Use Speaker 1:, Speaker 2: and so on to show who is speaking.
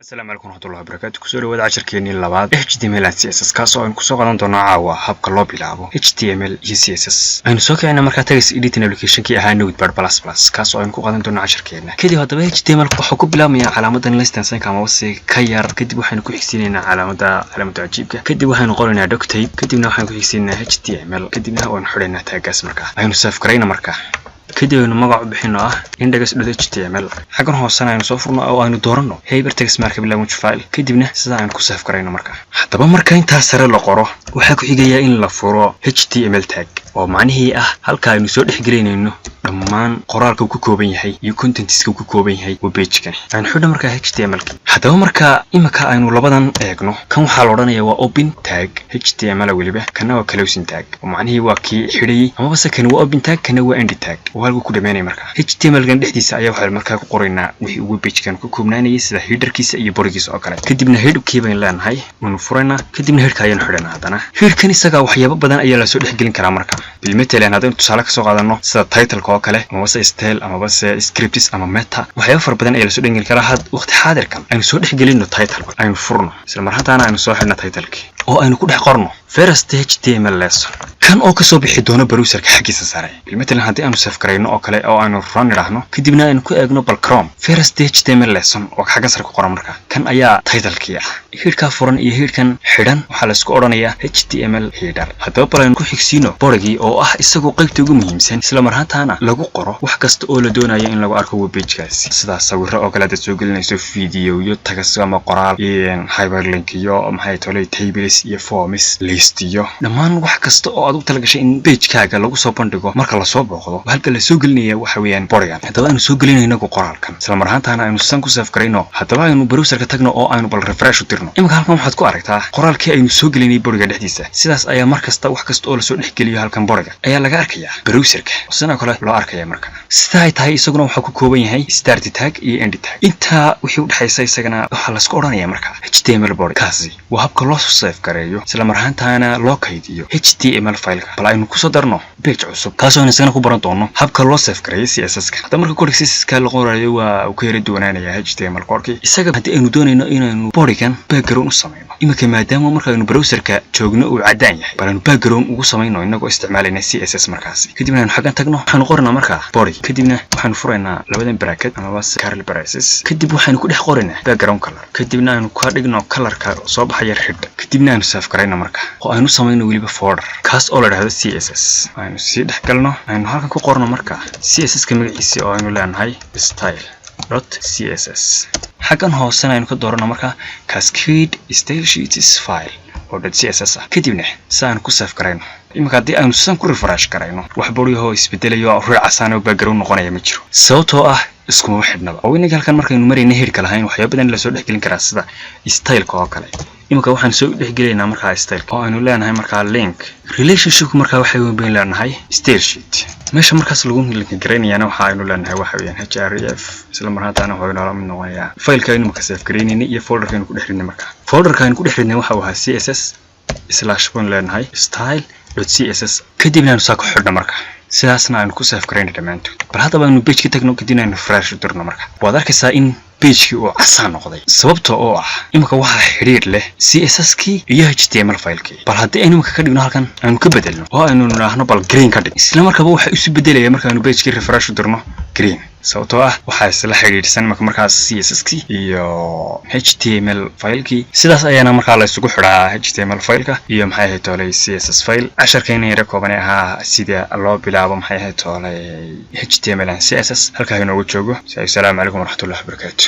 Speaker 1: Asalaamu calaykum waraxmatullahi wabarakaatu. Kusoo dhawaada casharkeenii labaad HTML and CSS, kaas oo aynu kusoo qaadan doono caawa habka loo bilaabo HTML iyo CSS. Aynu soo kicina markaa text editing applicationkii ahaa Notepad++, kaas oo aynu ku qaadan doono casharkeena. Kadib haddaba HTML wuxuu ku bilaabmayaa calaamadan less than sign amaba se ka yar. Kadib waxaynu ku xigsiinaynaa calaamada cajiibka. Kadib waxaynu qoraynaa doctype. Kadibna waxaynu ku xigsiinaynaa HTML. Kadibna waanu xidhaynaa tagaas. Markaa aynu save garayna. Markaa kadib aynu magac u bixino ah index.html. Xaggan hoosena aynu soo furno oo aynu dooranno hypertext markup language file. Kadibna sida aynu ku save garayno. Markaa haddaba marka intaa sare la qoro, waxaa ku xigayaa in la furo HTML tag, oo macnihii ah halka aynu soo dhexgelinayno dhammaan qoraalka uu ka kooban yahay iyo contentska uu ka kooban yahay webpagekani. Aynu xidhno markaa HTML. Haddaba markaa imika aynu labadan eegno, kan waxaa la odhanaya waa open tag HTML weliba, kana waa closing tag, oo macnihii waa kii xidhayay, amaba se kani waa open tag, kana waa end tag, oo halku ku dhamaynaya. Markaa HTML kan dhexdiisa ayaa waxaynu markaa ku qoraynaa wixii uu webpagekan ka koobnaanayay, sida headerkiisa iyo bodygiisa oo kale. Kadibna headkii baynu leenahay, waynu furaynaa, kadibna headka ayaanu xidhaynaa. Haddana headkan isaga waxyaabo badan ayaa lasoo dhexgelin karaa. Marka bilmatalan haddaynu tusaale kasoo qaadano sida titleka oo kale, amaba se style, amaba se scripts ama meta, waxyaabo fara badan ayaa lasoo dhexgelin karaa. Had waqti xaadirkan aynu soo dhexgelino title, aynu furno, isla mar haddaana aynu soo xidhno titlekii oo aynu ku dhex qorno "first HTML lesson", kan oo kasoo bixi doono browserka xaggiisa sare. Bilmatalan haddii aanu save garayno oo kale oo aynu run idhaahno, kadibna aynu ku eegno bal Chrome, "first HTML lesson" oo xaggan sare ku qoran. Marka kan ayaa titlekii ah. Headkaa furan iyo headkan xidhan waxaa laisku odhanayaa HTML header. Haddaba bal aynu ku xigsiino bodygii, oo ah isagoo qaybta ugu muhiimsan, isla mar ahaantaana lagu qoro wax kasta oo la doonayo in lagu arko webpagekaasi, sida sawiro oo kale haddaad soo gelinayso, videoyo, text ama qoraal, hyperlink iyo maxay tolay, tables iyo forms, listiyo, dhammaan wax kasta oo aad u talagashay in pagekaaga lagu soo bandhigo marka lasoo booqdo. Halka lasoo gelinaya waxa weeyaan bodygan. Haddaba aynu soo gelinayno inagu qoraalkan, isla mar ahaantaana aynu san ku save garayno. Haddaba aynu browserka tagno oo aynu bal refresh u dirno. Iminka halkan waxaad ku aragtaa qoraalkii aynu soo gelinay bodyga dhexdiisa. Sidaas ayaa mar kasta wax kasta oo lasoo dhexgeliyo halkan bodyga ayaa laga arkayaa browserka, sidoo kale loo arkaya. Marka sida ay tahay, isaguna waxaa ku kooban yahay start tag iyo end tag. Intaa wixii udhexaysa isagana waxaa laisku odhanaya marka HTML body. Kaasi waa habka loo save gareeyo, isla mar ahaantaana loo kaydiyo HTML fileka. Bal aynu kusoo darno page cusub, kaasoo aynu isagana ku baran doono habka loo save gareeyo CSS ka. Hadda marka codeka CSS ka la qorayo waa uu ka yara duwanaanaya HTML codekii isaga. Haddii aynu doonayno inaynu bodygan background u samayno iminka, maadaama markaaynu browserka joogno uu caddaan yahay, bal aynu background ugu samayno inagoo isticmaalayna CSS. Markaasi kadibna aynu xaggan tagno, waxaanu qoranaa markaa body. Kadibna waxaanu furaynaa labadan bracket amaba curly braces. Kadib waxaynu ku dhex qoraynaa background color. Kadibna aynu ka dhigno colorka soo baxaya red. Kadibna aynu save garayno marka, oo aynu samayno weliba folder kaas oo la dhahdo CSS. Aynu sii dhex galno, aynu halkan ku qorno marka CSS ka magaciisa, oo aynu leenahay style.css. Xaggan hoosena aynu ka doorano marka cascade style sheets file oo .css ah. Kadibna si aynu ku save garayno. Iminka haddii aynu sidan ku refresh garayno, wax bodyahoo isbedelayo, red casaan oo background noqonaya ma jiro, sababtoo ah iskumaba xidhnaba. Oo inaga halkan markaynu marayna headka lahayn, waxyaaba badan lasoo dhexgelin karaa, sida styleka oo kale. Iminka waxaan soo dhexgelaynaa markaa styleka, oo aynu leenahay markaa link relationshipku markaa waxay bayn leenahay style sheet. Meesha markaas lagu link garaynayaana waxa aynu leenahay waxa weeyaan href. Isla mar haddana wuxuu inoola mid noqonayaa fileka aynu marka save garaynay iyo folderka aynu ku dhex ridnay. Markaa folderka aynu ku dhex ridnay waxa uu ahaa css/ baynu leenahay style.css. Kadibna aynu saa ku xidhno. Marka sidaasna aynu ku save garayna dhammaantood. Bal haddaba aynu page ka tagno, kadibna aynu refresh u dirno. Marka waad arkaysaa in pagekii uu casaan noqday, sababta oo ah imika waxaa xidhiir leh CSS kii iyo HTML filekii. Bal haddii aynu imika ka dhigno halkan, aynu ka bedelno oo aynu nidhaahno bal green ka dhig, isla markaba waxa isu bedelaya markaaynu pagekii refresh u dirno green, sababtoo ah waxaa isla xidhiidhsan marka markaas CSS kii iyo HTML filekii. Sidaas ayaana markaa la isugu xidhaa HTML fileka iyo maxay ahayd toolay CSS file. Casharkeena yara kooban ahaa sida loo bilaabo maxay ahayd toolay HTML and CSS halkaa inoogu joogo. Asalaamu calaykum waraxmatullahi wabarakaatu.